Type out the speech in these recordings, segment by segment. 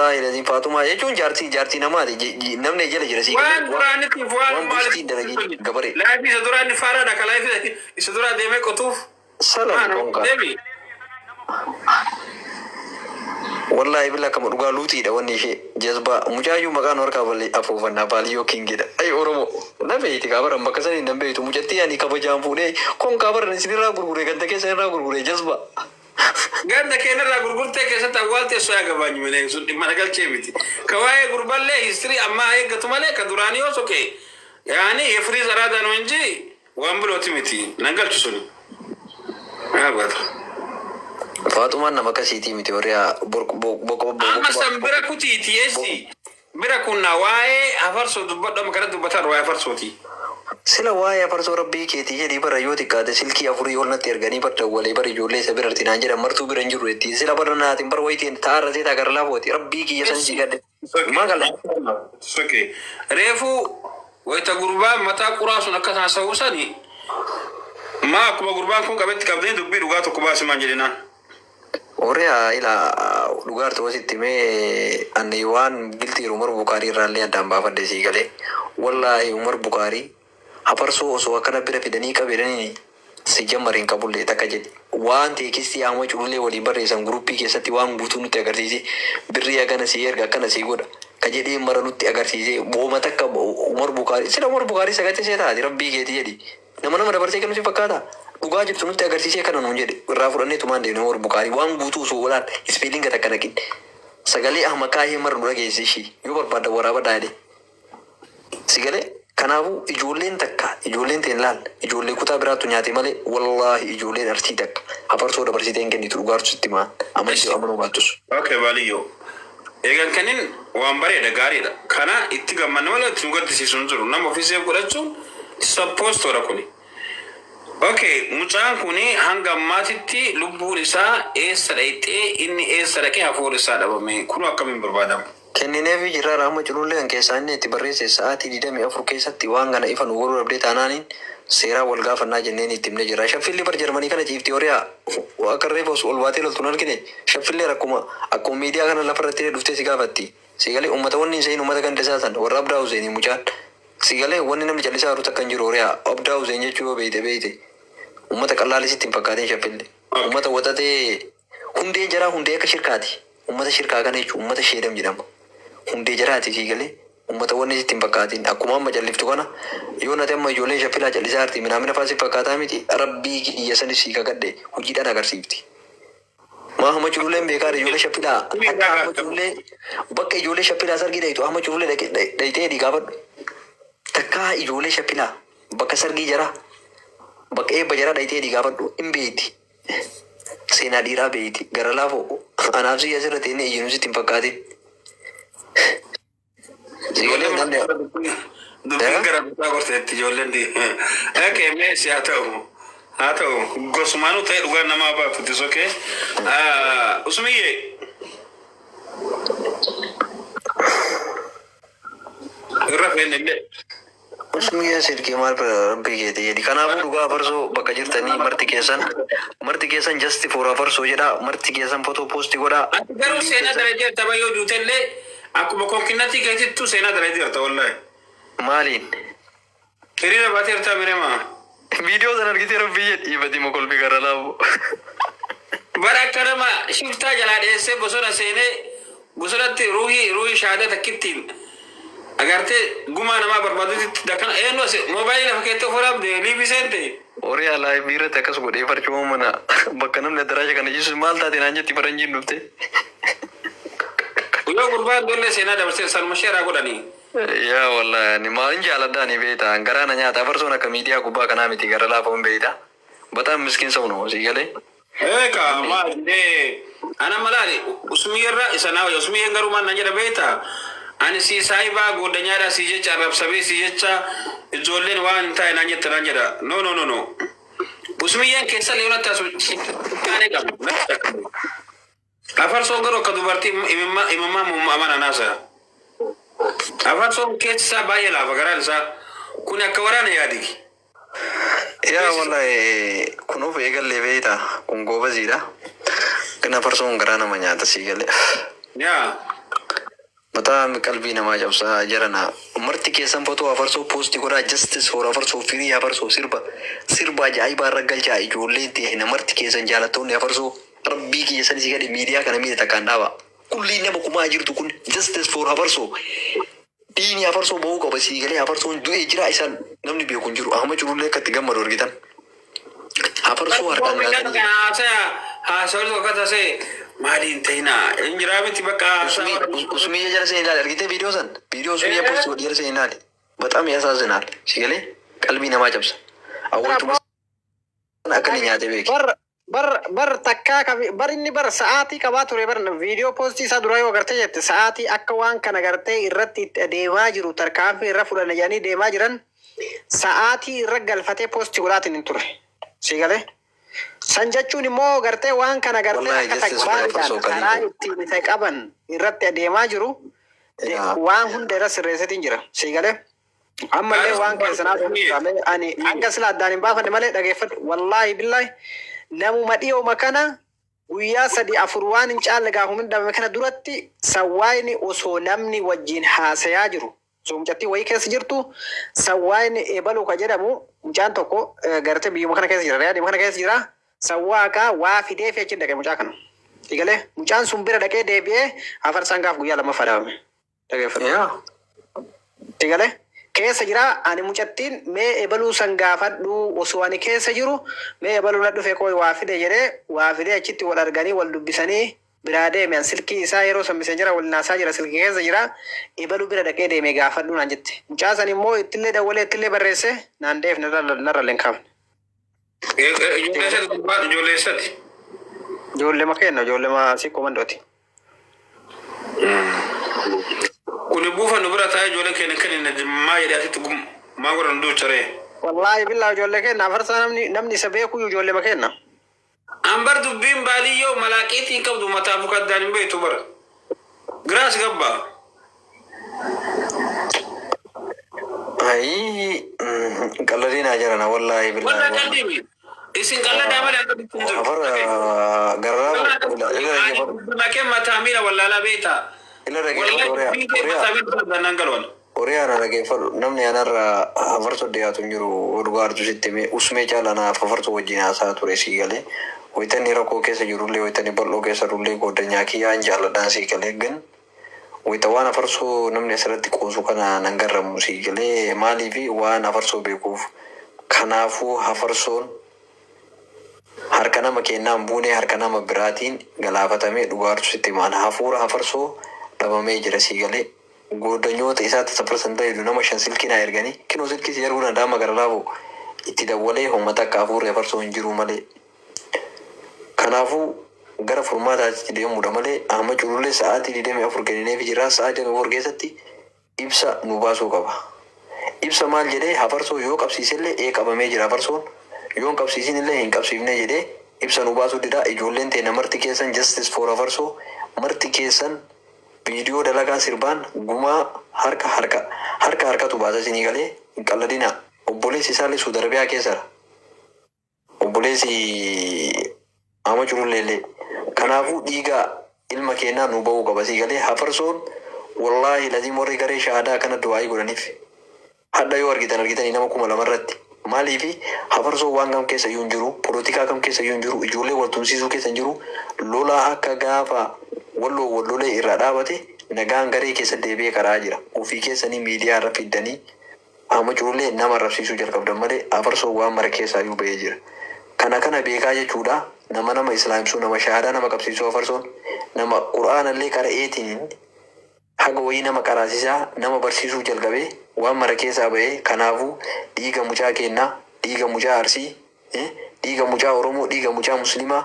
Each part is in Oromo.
Wallaahi laziin Faaxumaa jechuun jaartii jaartii namaati. Namni jala jira sii Waan duraanitti waan waan buustii dalagii gabaree. Life isa duraa inni faaraadha ka life isa duraa deemee qotuuf. Salam konkaa. Deemi. Wallaahi billa akkama dhugaa luutiidha wanni ishee jazbaa mucaayyuu maqaan harkaa ballee afuufannaa baaliyyoo kingidha. Ay Oromoo na beeyti kaabaran bakka sanii nan beeytu mucattii ani kabajaan fuudhee kon kaabaran isinirraa gurguree ganda keessa irraa gurguree jazbaa. Ganda keenyarraa gurgurtee keessatti awwaaltee soyaa gabaanyu malee sun dhimma na galchee miti. Ka waa'ee gurballee history ammaa eeggatu malee ka duraanii yoo soqe yaani የፍሪዝ አራዳ ነው እንጂ waan birooti miti nan galchu suni. Yaabata. Faaxumaan nama akkasiitii miti warri boqo. Amma san bira kutiiti eessi bira kunna waa'ee afarsoo dubbadhu amma kana dubbataan waa'ee afarsooti. Sila waa'ee afarsoo rabbii keetii jedhii bara yoo xiqqaate silkii afurii ol natti erganii bar dawwalee bar ijoollee isa birarti naan jedhan martuu bira hin jiru jetti. Sila bara naatiin bar wayitiin taa'arra seetaa gara laafooti rabbii kiyya san si gadde. Maa gala? Okay. Reefu wayita gurbaan mataa quraa sun akkas haasa'uu sani maa akkuma gurbaan kun qabetti qabdee dubbii dhugaa tokko baasi maan jedhinaan. Oriyaa ila dhugaartu wasitti mee ani waan giltiiru Umar Bukaarii irraallee addaan baafadhe sii galee. Wallaahi Umar Bukaarii afarsoo osoo akkana bira fidanii qabedanii si jammariin qabullee takka jedhe. Waan teekistii amma culullee waliin barreessan guruppii keessatti waan guutuu nutti agarsiise birrii akkana sii erga akkana sii godha. Ka jedhee mara nutti agarsiise booma takka Umar Bukaarii sila Umar Bukaarii sagattee see taati rabbii keeti jedhi. Nama nama dabarsee kennu si fakkaata. Dhugaa jirtu nutti agarsiisee kana nuun jedhe irraa fudhannee tumaan deemne Umar Bukaarii waan guutuu osoo olaan spelling takka naqin. Sagalee ahma kaayee mara nu dhageesse ishii yoo barbaadda waraabadhaa jedhe. Si galee kanaafuu ijoolleen takka ijoolleen teen laal ijoollee kutaa biraattu nyaate malee wallaahi ijoolleen arsii takka afarsoo dabarsitee hin kennitu dhugaartu sitti maa amantii amanuu baattus. Okay baaliyyoo. Eegan kanin waan bareeda gaariidha. Kana itti gammanne malee itti nu gaddisiisu hin jiru. Nama ofiisee godhachuun supposed kuni. Okay, mucaan kuni hanga ammaatitti lubbuun isaa eessa dhayxee inni eessa dhaqee hafuurri isaa dhabame kun akkamiin barbaadama? Kennineefi jirra amma culullee kan keessaa inni itti barreesse sa'aatii 24 keessatti waan kana ifa nu godhuu dhabdee taanaaniin seeraa wal gaafannaa jenneen itti himnee jira. Shaffilli bar Jarmanii kana ciifti horiyaa akka reefa ol baatee loltuun argine shaffillee akkuma akkuma miidiyaa kana lafa irratti dhuftee si gaafatti. Si galee uummata wanni hin sehin uummata ganda isaa san warra Abdaa Huseenii mucaan. Si galee wanni namni callisaa jiru takka hin jiru horiyaa Abdaa Huseen jechuu yoo beeyte beeyte. Uummata qallaalisitti hin fakkaatin shaffilli. Uummata waxatee hundee jaraa hundee akka shirkaati. Uummata shirkaa kana jechuun uummata sheedam jedhama. Hundee jaraati si galee uummata wanni sitti hin fakkaatin akkuma amma calliftu kana yoo nati amma ijoolleen shaffilaa callisaa jirti minaamina faa si fakkaataa miti rabbii kiyya sanis si kakadhe hojiidhaan agarsiifti. Maa hamma cululleen beekaadha ijoollee shaffilaa akka hamma culullee bakka ijoollee shaffilaa sargii dhayitu hamma culullee dhayitee hidhii gaafadhu. Takkaa ijoollee shaffilaa bakka sargii jaraa bakka eebba jaraa dhayitee hidhii gaafadhu hin beeyti. Seenaa dhiiraa beeyti gara laafoo anaaf si asirra teennee iyyuu sitti hin fakkaatin. Si galee namni Dubbiin gara bitaa gorteetti ijoolleen di. Okay, meesi haa ta'u. Haa ta'u gosumaanuu ta'e dhugaan namaa baatu it's okay. Usumiyyee. Irra feene illee. Usmiyya silkii maal bira rabbii keeti jedhi. Kanaafuu dhugaa afarsoo bakka jirtanii marti keessan just for afarsoo jedhaa marti keessan photo post godhaa. Ati garuu seenaa dalageerta bayyoo duutellee akkuma konkinnatti keetittuu seenaa dalageerta wallahi. Maaliin? Hiriira baateerta miremaa. Viidiyoo sana argitee rabbii jedhi ifati mokolfi gara laafu. Bara akka nama shiftaa jalaa dheessee bosona seenee bosonatti ruuhii ruuhii shaadaa takkittiin agartee gumaa namaa barbaadutti dakkana eenyu as moobaayilii lafa keetti of waraabde liibii seente. Horii alaa biirratti akkas godhee farcuma mana bakka namni addaraasha kana jisu maal taate naan jetti faranjiin dhufte. Yoo gurbaan dollee seenaa dabarsee sanuma sheeraa godhanii. Yaa wallahi ani maalin jaaladhaa ni beekta garaa na nyaata afarsoon akka miidiyaa gubbaa kanaa miti gara laafoon beekta. Bataan miskiin sa'u no sii galee. Eeka maal jedhee ana malaali usmiyyarra isa naa usmiyyeen garuu maal naan jedha beekta. Ani si saayibaa goddanyaadha si jecha arrabsamee si jecha ijoolleen waan hin taane naan jette naan jedha. No, no, no, no. Usmiyyeen keessa leeyoon taasu taane qabu. Afarsoon garuu akka dubartii imimmaa amana naasa. Afarsoon keessa isaa baay'ee laafa garaan isaa kun akka waraana yaadigi. Yaa wallahi kunuuf eegallee beekta kun goobaziidha. Kan afarsoon garaa nama nyaata sii galee. Yaa. በጣም qalbii namaa cabsaa jarana. Marti keessan fotoo Afarsoo post godhaa, justice for Afarsoo, free Afarsoo, sirba sirba ajaa'ibaa irra galchaa. Ijoolleen ta'e marti keessan, jaalattoonni Afarsoo, rabbii kiyya san si gadi miidiyaa kana miidha takkaan dhaaba. Kulli nama kumaa jirtu kun justice for Afarsoo. Dhiini Afarsoo bahuu qaba sii galee. Afarsoon du'ee jira, isaan namni beeku hin jiru. Ahmad Culullee akka itti gammadu argitan. Afarsoo harkaan nyaatanii. Haasawaa tokko akka taasise maaliin ta'inaa injiraa miti bakka. Usmiyya jala seen ilaali, argitee viidiyoo san, viidiyoo Usmiyya post godhi jala seen ilaali. በጣም ያሳዝናል። Sigalee qalbii namaa cabsa. Awwaaltuma akka inni nyaatee beeke. Bar takkaa bar inni bar sa'aatii qabaa ture. Bar viidiyoo poostii isaa duraa yoo agartee jette, sa'aatii akka waan kana gartee irratti itti adeemaa jiru, tarkaanfii irra fudhanna jedhanii deemaa jiran, sa'aatii irra galfatee poostii godhaatiin hin ture. Si galee? San jechuun immoo gartee waan kana gartee Wallahi akka justice for Afarsoo takbaariidhaan karaa kan ittiin isa qaban irratti adeemaa jiru waan hunda irra sirreessitiin jira. Si galee? Ammallee waan keessanaa ani hanga sila addaan hin baafanne malee, dhageeffadhu, wallaahi billaahi, namuma dhiyooma kana guyyaa 3 4 waan hin caalle gaafuma dhabame kana duratti sawwaayni osoo namni wajjin haasayaa jiru, osoo mucattii wayii keessa jirtu, sawwaayni eebaluu ka jedhamu mucaan tokko gartee biyyuma kana keessa jira, riyaadhuma kana keessa jira, sawwaaqaa waa fidee fi achi dhaqe mucaa kana. Egalee mucaan sun bira dhaqee deebi'ee Afarsaan gaaf guyyaa lammaffaa dhabame. Dhageeffadhu. Egalee keessa jira. Ani mucattiin mee ebaluu san gaafadhu, osoo ani keessa jiru mee ebaluu na dhufe koo waa fide jedhee, waa fidee achitti wal arganii wal dubbisanii biraa deeme. An silkii isaa yeroo san miseenjera wal naasaa jira, silkii keessa jira, ebaluu bira dhaqee deeme gaafadhu naan jette. Mucaa san immoo ittillee dawwalee ittillee barreesse naan deefne, narra illee hin kaafne. Ijoollee isatti, ijoollee isatti. Ijoollee makeenya, ijoollee maasii komandooti. Kuni buufannu bira taa'ee ijoollee keenya kennin maa jedhee asitti maa godhan duucharee. Wallaahi billaa, ijoollee keenya Afarsaa namni isa beeku ijoollee makeenya. Ambar dubbiin baadiyyoo malaaqiitiin qabdu mataa bukaddaan hin beektu bara. Giraas gabbaa. Ayi qalladii jirana wallaahi Walla billaahi. qaldiimi. Isin qalladaa malee akka dubbiin jiru. Afar garraa ila dhageeffadhu. Makee mataa miila wallaalaa beektaa. Ila dhageeffadhu, Oriyaa. Wallahi dubbiin mataa miila wallaalaa galwan. Oriyaa, na dhageeffadhu, namni anarra Afarsoo dhiyaatu hin jiru. Dhugaa artu sitti himee, Usmee caalaa naaf Afarsoo wajjin haasaa ture sii galee. Wayitanii rakkoo keessa jirullee, wayitanii bal'oo keessa jirullee, goddanyaa kiyyaan jaalladhaan sii galee gan. Wayita waan Afarsoo namni asirratti qoosu kana nan garramu sii galee, maaliifi waan Afarsoo beekuuf. Kanaafuu Afarsoon harka nama kennaan buunee harka nama biraatiin galaafatamee, dhugaartu sitti himaan, hafuura Afarsoo dhabamee jira sii galee. Goddanyoota isaatti safarsan ta'e nama shan silkii naa erganii, kinoo silkii si erguu danda'ama, gara laafu itti dawwalee uummata akka hafuurri Afarsoo hin jiru malee. Kanaafuu gara furmaataatti deemuudha malee, amma culullee sa'aatii 24 kennineef jira. Sa'aatii 24 keessatti ibsa nu baasuu qaba. Ibsa maal jedhee, Afarsoo yoo qabsiisellee ee qabamee jira Afarsoon, yoo hin qabsiisin illee hin qabsiifne jedhee ibsa nu baasuu dida. Ijoolleen teenya marti keessan justice for Afarsoo, marti keessan viidiyoo dalagaa, sirbaan gumaa harka harka harka harkatu baasa isinii galee, hin qalladina. Obboleessi isaallee Suudi Arabiyaa keessara. Obboleessi ama cululleellee. Kanaafuu dhiiga ilma keenyaa nu bahuu qaba sii galee. Afarsoon wallaahi lazim warri garee shahaadaa kana du'aayii godhaniif. Hadda yoo argitan argitanii nama 2000 irratti. Maaliifi Afarsoo waan kam keessa iyyuu hin jiru, polotikaa kam keessa iyyuu hin jiru, ijoollee wal tumsiisuu keessa hin jiru, lola akka gaafa walloo wallolee irraa dhaabate nagaan garee keessa deebi'ee karaa jira. Ofii keessanii miidiyaa irra fiddanii amma culullee nama arrabsiisuu jalqabdan malee, Afarsoo waan mara keessaa iyyuu bahee jira. Kana kana beekaa jechuudha. Nama nama islaamsuu, nama shahaadaa nama qabsiisuu, Afarsoon nama qura'aanallee qara'eetiin haga wayii nama qaraasisaa, nama barsiisuu jalqabee waan mara keessaa bahee. Kanaafuu dhiiga mucaa kennaa, dhiiga mucaa Arsii, dhiiga mucaa Oromoo, dhiiga mucaa Muslimaa,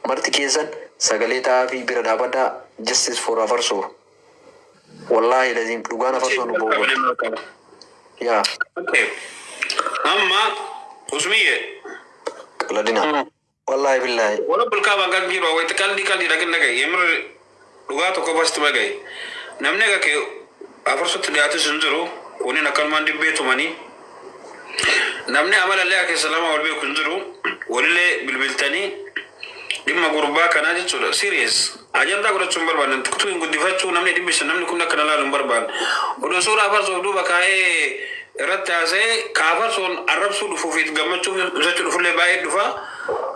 marti keessan sagalee ta'aa fi bira dhaabadhaa. Justice for Afarsoo. Wallaahi lazim dhugaan Afarsoo nu ba'uu qabdi. Yaa. Amma Usmiyye. Qalladina. Wallaahi billaahi. Wala bulkaa bangan jiru wayita qalbii qalbii dhagin dhagaye yemir dhugaa tokko basti bagaye namni aga kee Afarsotti dhiyaatus hin jiru kunin akkanumaan dibbee tumanii namni amalallee akka keessa lama wal beeku hin jiru walillee bilbiltanii. Dhimma gurbaa kanaa jechuudha. Serious. Ajandaa godhachuu hin barbaanne. Tuktuu hin guddifachuu namni dhimmi namni kun akkana laalu hin barbaanne. Oduu suuraa afarsoof duuba kaa'ee irratti haasa'ee ka afarsoon arrabsuu dhufuu fi gammachuu ibsachuu dhufullee baay'ee dhufa.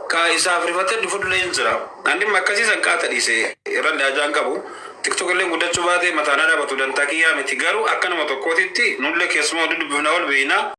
Ka isaaf rifatee dhufullee hin jira. An dhimma akkasii san qaata dhiise irra ajaan qabu. TikTok illee guddachuu baate mataan dhaabatu dantaa kiyyaa miti, garuu akka nama tokkootitti nullee keessumaa oduu dubbifna ol beeyna.